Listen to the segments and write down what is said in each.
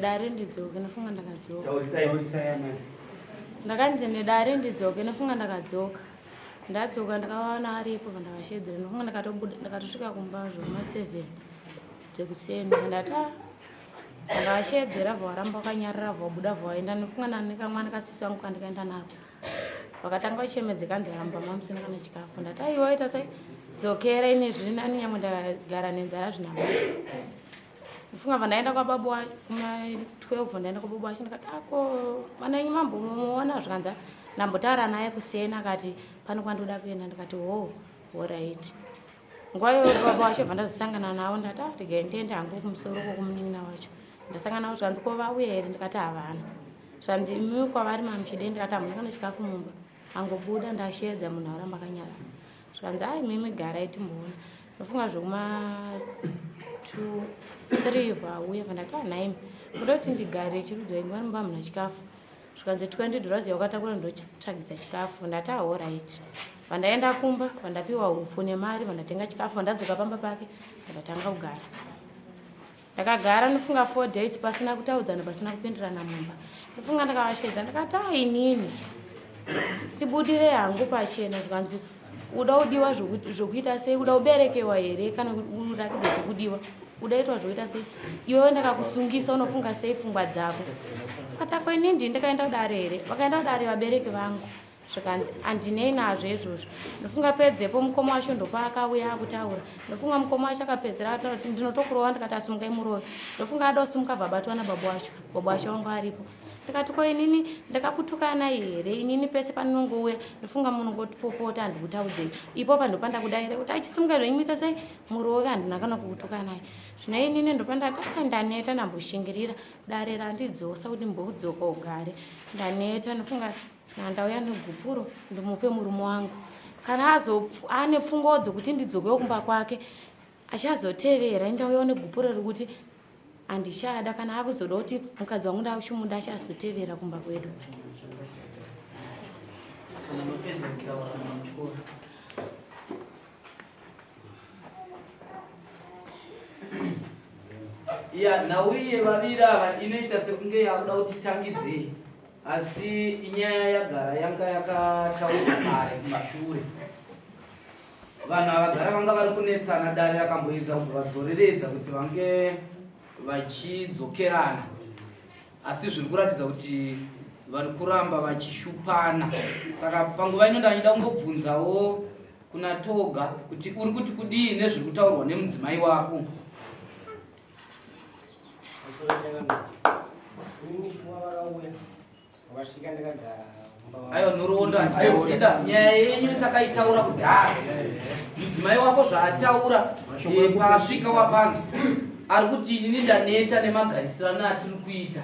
nedare ndidzoke ndofunga ndakadzoka. Ndakanzi nedare ndidzoke ndofunga ndakadzoka. Ndadzoka ndakawana aripo vandakashedzera ndofunga ndakatobuda ndakatosvika kumba zvoma 7 dzekuseni ndati ah, ndakashedzera bva waramba wakanyarara bva wabuda bva waenda ndofunga nani kamwana kasisi vangu kandikaenda nako vakatanga vachemedzeka nzara mumba mamusina kana chikafu ndati aiwa waita sei dzokera ine zviri nani nyangwe ndagara nenzara zvina basa ndofunga bva ndaenda kwababa wacho kuma 12 ndaenda kwababa wacho ndikati ako mwana wenyu mambomuona zvikanzi ndambotaura naye kuseni akati pano kwandoda kuenda ndikati hoo horaiti nguva iyoyo baba wacho bva ndazosangana navo ndati ah, regai ndiende hangu kumusoro kwokumunin'ina wacho ndasangana navo zvikanzi ko vauya here ndikati havana zvanzi imimi kwavari mamuchidei ndikati hamuna kana chikafu mumba angobuda ndasheedza munhu aramba akanyarara zvikanzi ai mimi garai timboona ndofunga zvekuma 2 3 vauya vandati anaimi ah, kuda kuti ndigare chirudzwa imba mumba hamuna chikafu zvikanzi 20 dollars yawakatakura ndotsvagisa chikafu ndati ahorit vandaenda kumba vandapiwa upfu nemari vandatenga chikafu vandadzoka pamba pake vandatanga kugara ndakagara ndofunga four days pasina kutaudzana pasina kupindirana mumba ndofunga ndakavashedza ndakati ainini ndibudire hangu pachena zvikanzi uda udiwa zvokuita sei uda uberekewa here kana urakidza kuti kudiwa udaitwa zvoita sei iwewe ndakakusungisa unofunga sei pfungwa dzako atako ini ndini ndakaenda kudare here vakaenda kudare vabereki vangu zvikanzi handinei nazvo izvozvo ndofunga pedzepo mukoma wacho ndopaakauya akutaura ndofunga mukoma wacho akapedzera akataura kuti ndinotokurova ndikati asumukai murove ndofunga ada kusumuka bvabatwa nababa wacho baba wacho wanga aripo ndikati ko inini ndakakutukanai here inini pese panongouya ndofunga munongotipopota handikutaudzei ipo pandopandakudaira kuti achisumuka zvenyu muita sei murove handina kana kukutukanai zvino inini ndopandati ah, ndaneta ndamboshingirira dare randidzosa kuti mbodzoka ugare ndaneta ndofunga ndauya negupuro ndimupe murume wangu kana ane pfungwawo dzekuti ndidzokewo kumba kwake achazotevera ndauyawo negupuro rekuti handichada kana akuzoda kuti mukadzi wangu ndakuchimuda achazotevera kumba kwedu. Ya nhau iye vaviri ava inoita sekunge yakuda kuti tangidzei asi inyaya yagara yanga yakataurwa kare kumashure vanhu ava gara vanga vari kunetsana dare rakamboedza kuvadzoreredza kuti vange vachidzokerana asi zviri kuratidza kuti vari kuramba vachishupana saka panguva ino ndanyida kungobvunzawo kuna toga kuti uri kuti kudii nezviri kutaurwa nemudzimai wako ayo nhoroondo handichaida nyaya yenyu takaitaura kudhara mudzimai wako zvaataura eh, paasvika wapange ari kuti inini ndaneta nemagarisirano atiri kuita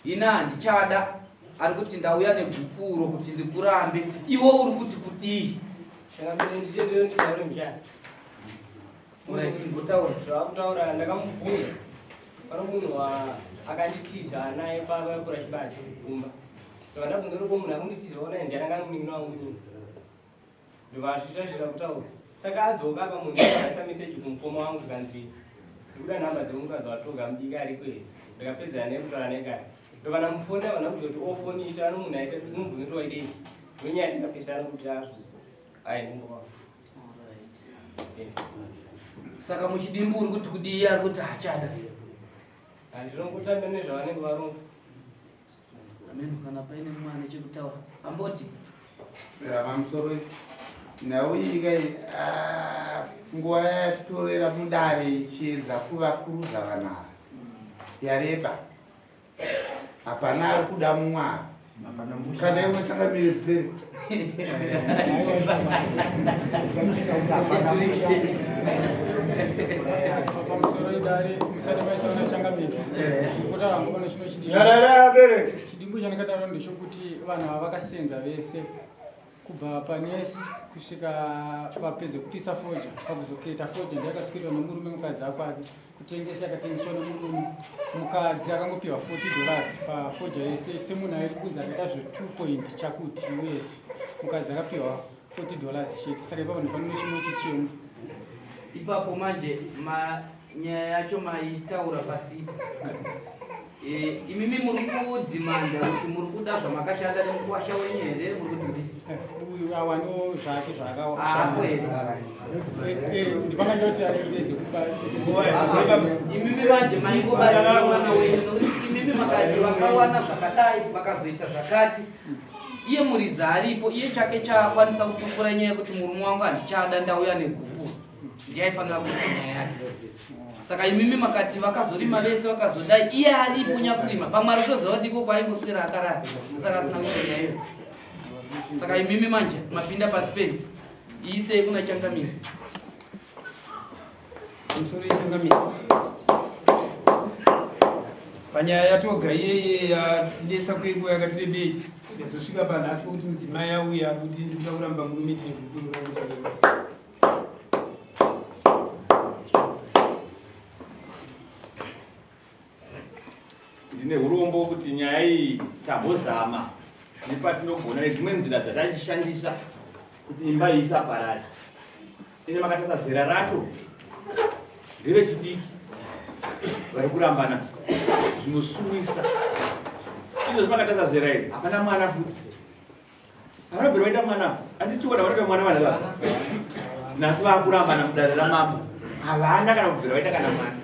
ini handichada ari kuti ndauya negupuro kuti ndikurambe iwe uri kuti kudii Zvakutaura ndakamubvunza pano munhu akanditiza anaye pavakura chibage kumba ndobva ndabvunza kuti ko munhu akunditiza ona ndiani anga munin'ina wangu inini ndobva azviita zvisina kutaura saka adzoka apa munhu akaisa meseji kumukoma wangu zvikanzi ndikuda nhamba dzemukadzi watoga mudiki ariko here ndikapedzana naye kutaura naye kare ndobva ndamufonera vana kuti ofoni ita ano munhu aita mubvunzo kuti waidei nonyaya ndikapesana kuti azvo aende kumba kwangu Saka muchidimbu uri kuti kudii ari kuti haachada. Handinongotamba nezvavanenge varonga. Amen kana paine mumwe ane chekutaura. Amboti. Ya pamusoro nhau iyi kai ah, nguva yatitorera mudare ichiedza kuvakurudza vanhu ava yareba hapana ari kuda mumwe apa kana imwe tsangamire zipere Chidimbu chandakataura ndechokuti vanhu ava vakasenza vese kubva panesi kusvika vapedze kupisa foja pakuzoketa foja ndiyakasikuitwa nemurume mukadzi akwake kutengesa yakatengeswa nemurume mukadzi akangopiwa 40 dollars pafoja yese semunhu airi kunzi akaita zve 2 point chakuti us mukadzi akapiwa 40 dollars chete saka ipapo ndopano chimwe chichemo ipapo manje ma nyaya yacho maitaura pasipo. Eh, imimi muri kudhimanda kuti muri kuda zvamakashanda nemukwasha wenyu here muri kuti kudii? Eh, uyu awaniwo zvake Hapo here. zvakandipangandoti aedze kupa Imimi manje maingobatsira mwana wenyu nokuti imimi makati vakawana zvakadai vakazoita zvakati. Iye muridzi aripo, iye chake chaakwanisa kupupura nyaya yekuti murume wangu handichada ndauya negupuro. Ndiye aifanira kuisa nyaya yake. Saka imimi makati vakazorima vese vakazodai iye aripo nyakurima pamwe ari kutoziva kuti iko kwaaingoswera akarara saka asina kuisa nyaya iyoyo. Saka imimi manje mapinda pasi penyu iisei kuna changamire. Pamusoro yechangamire panyaya yatoga iyeye yatinetsa kwenguva yakati rebei yazosvika panhasi pokuti mudzimai auya ari kuti ndikuda kuramba murume ndine gupuro rangu changamire. Ndine urombo kuti nyaya iyi tambozama nepatinogona nedzimwe nzira dzatachishandisa kuti imba iyi isaparare. Ine makatarisa zera racho nderechidiki vari kurambana zvinosuwisa. Izvozvi makatarisa zera iri hapana mwana futi. Vanobvira vaita mwana handichiona vanoita mwana vana vava nhasi vakurambana mudare ramambo havana kana kubvira vaita kana mwana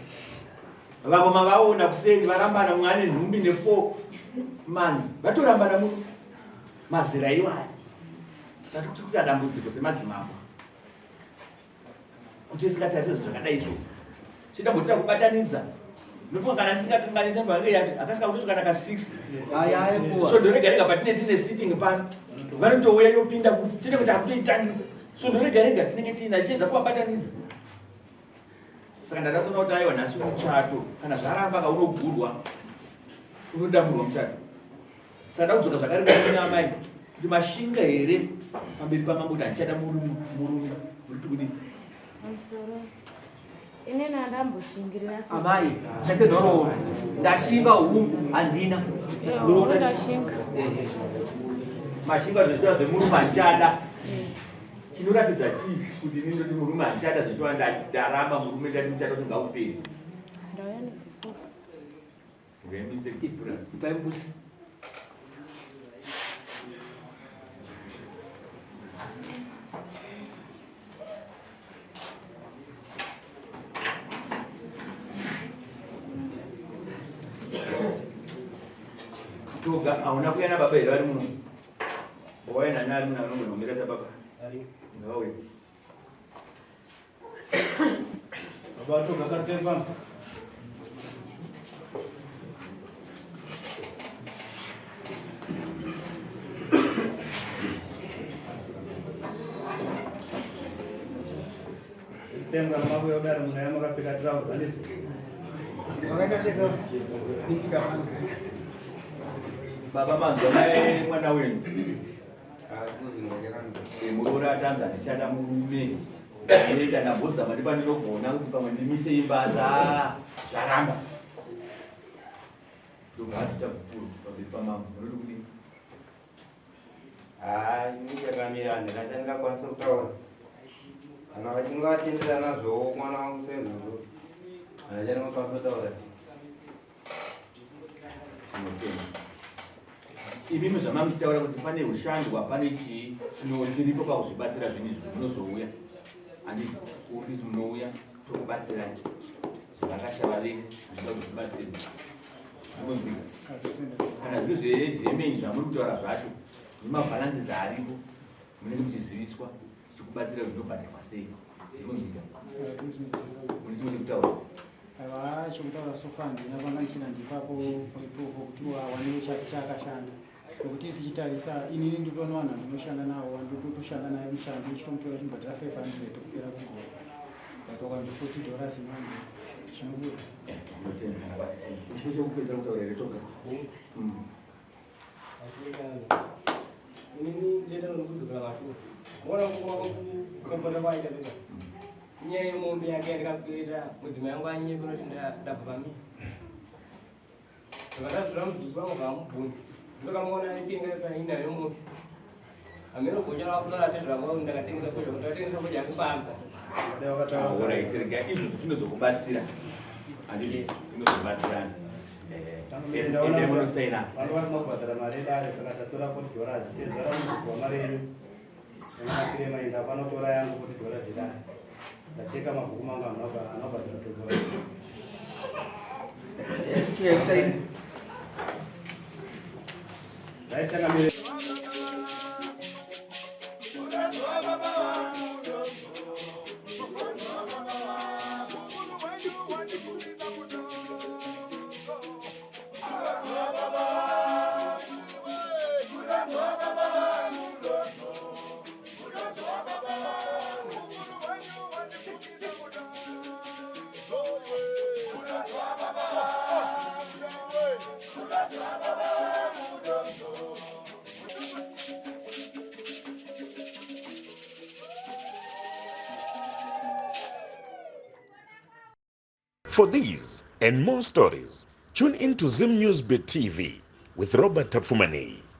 vamwe mavaona kuseni varambana mumwe ane nhumbi nefour months vatorambana muno mazera iwaya tati kuti kuita dambudziko semadzimambo kuti isingatarise zvinhu zvakadai so chidambotira kubatanidza ndofunga kana ndisingakanganisa akasika kutosvika naka 6 svondo rega rega patine tine sitting pano vanotouya yopinda futi tine kuti akutoitangisa svondo rega rega tinenge tiina chiedza kuvabatanidza saka ndakatoona kuti aiwa nhasi muchato kana zvaramba ka unogurwa unodamburwa muchato Saka ndakudzoka zvakare kuna amai kuti mashinga here pamberi pamambo kuti handichada murume murume muri kuti kudii? Pamusoro. Inini handamboshingirira Amai, chete nhoroondo. Ndashinga hungu handina. Hungu ndashinga. Mashinga zveshuwa zvemurume handichada. Chinoratidza chii kuti inini ndoti murume handichada zveshuwa ndaramba murume ndati muchada kuti ngauperi. Ndauya nebhuku. Ipai mbuzi. Toga hauna kuya nababa here vari muno? Wauya nani ari muno anogona kumira sababa? Ngavauye. Baba toga kasemba. Tenza mabuya kudaro munhu aya makapfeka trouser handiti? Baba manzwa naye mwana wenyu. Muroora atanzi handichada murume inoita ndambozama nepandinogona kuti pamwe ndimise imba asi haa zvaramba ndobva abvisa gupuro pamberi pamambo munoti kudii haa ini chakamira handina chandingakwanisa kutaura kana vachinge vatenderana zvowo mwana wangu sezvozvo handina chandingakwanisa kutaura Tinotenda. Imimi zvamamuchitaura kuti pane ushandwa pane chii chiripo pakuzvibatsira zvinhu izvi munozouya handiti kuofisi munouya tokubatsirai zvavakashava vese zvinoda kuti zvibatsirwe zvinonzwika kana zviri zvedhemenji zvamuri kutaura zvacho nemabhalances aripo munenge muchiziviswa tichikubatsira zvinobhadharwa sei zvinonzwika mune chimwe chekutaura Aiwa chekutaura sofa handina panga ndichida ndipapo ipopo kuti awanire chake chaakashanda nekuti tichitarisa inini nditoona vanhu vandinoshanda navo vandinotoshanda naye mushandi ndichitomutora chimbhadhara 500 kupera kwegore but wakanzi 40 dollars manje chinobuda Chii chekupedzera kutaura here toga? Inini ndinoita nokudzokera mashure. Mona kukombota kwaita beba. Inyaya yemombe yake yandikapera mudzimai wangu anyepa kuti ndabva pamii. Saka ndazvira muzukuru wangu vaamubvunza. Ndokamuona aitenga painayo mombe. Hameno gocha rakutora tezvako ndakatengesa gocha ndakatengesa gocha ndikupamba. Alright, rega izvo zvinozokubatsira. Handiti zvinozobatsirana. Ende munosaina. Vanhu vari kubhadhara mari yedare saka tatora 40 dollars. Tezvara muzopiwa mari yenyu. Nemakirema enda panotora yangu 40 dollars yedare. Ndacheka mabhuku mangu anobhadhara totora. Right, For these and more stories, tune in to Zim News Bit TV with Robert Tapfumaneyi.